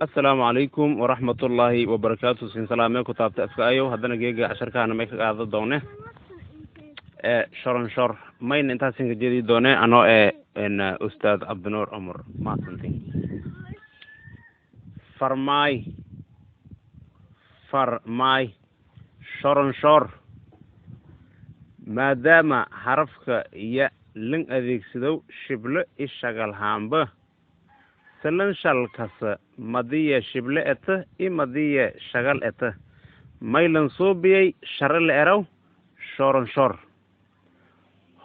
Assalaamu calaykum waraxmatullaahi wabarakaatu. Sin salaamee ku taabta afka ayow. Haddana geega casharkaana may ka qaada doone ee shoron shor, mayna intaasin ka jeedi doone anoo ee Ustaad Cabdinuur Cumar. Mahadsantiin. Farmaay, farmaay, shoron shor, maadaama xarafka ya lan adeegsadow shible i shagalhaanba salan shalkasa madiya shible eta i madiya shagal eta, maylan suubiyay share la eraw shoron shor.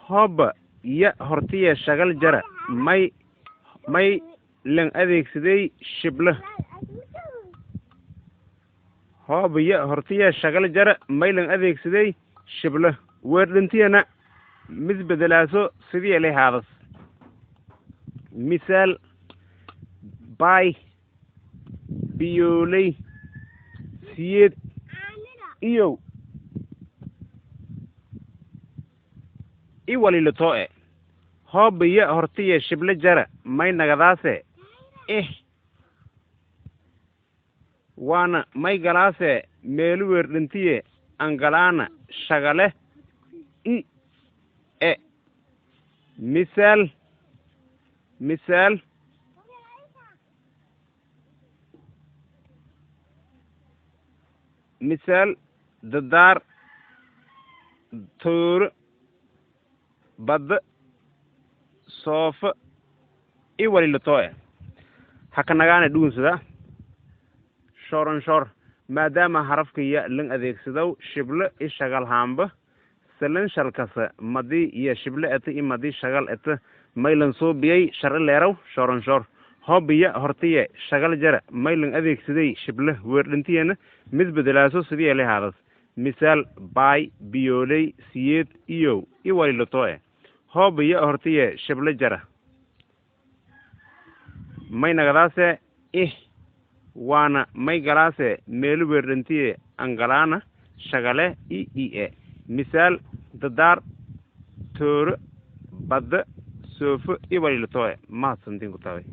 Hoba ya hortiya shagal jara, may lan adeegsaday shible. Hooba ya hortiya shagal jara, may lan adeegsaday shible. Weerdhintiyana mid bedelaaso sidii lay haadas. Misaal: bay, biyooley, siyeed iyo i walilatoe. Hooba ya hortiya shible jara, may nagadaase ih, waana may galaase meelu weerdhintiye angalaana shagale i e. Misaal, misaal: dadaar, tooro, badda, soofo i walilatoe. Hakanagaana dhugunsada. Shoron shor, maadaama xarafka ya lan adeegsadow shible i shagal haamba salan shalkasa madi iyo shible eta i madi shagal eta, maylan suubiyay share leeraw shoron shor. Hobiya hortiye shagal jara, maylan adeegsaday shible. Weerdhintiyana mid bedelaaso sidii lay haadas. Misaal: baay, biyooley, siyeed iyo i walilatoe. Hoobiya hortiye shible jara, may nagadaase ih, waana may galaase meelu weerdhantiye angalaana shagale i i e. Misaal: dadaar, tooro, badda, soofo i walilatoe. Mahadsantiin ku taabay.